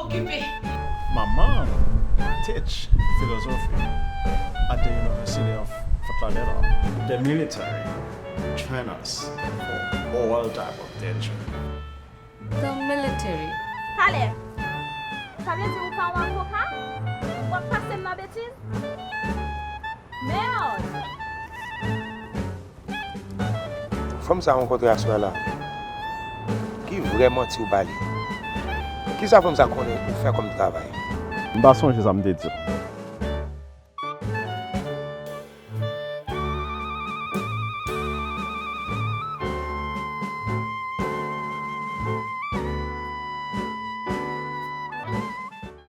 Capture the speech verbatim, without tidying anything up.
Okipe. My mom teach philosophy at the University of Fort Lauderdale. The military train us for all type of danger. The military. Talè. Sa vle di ou pa yon avoka? W ap pase m nan betiz? Merde! Fanm sa w rankontre aswè la, ki vrè manti w ba li? Kisa fanm sa konnen ou fè kòm travay? M pa sonje sa m te di.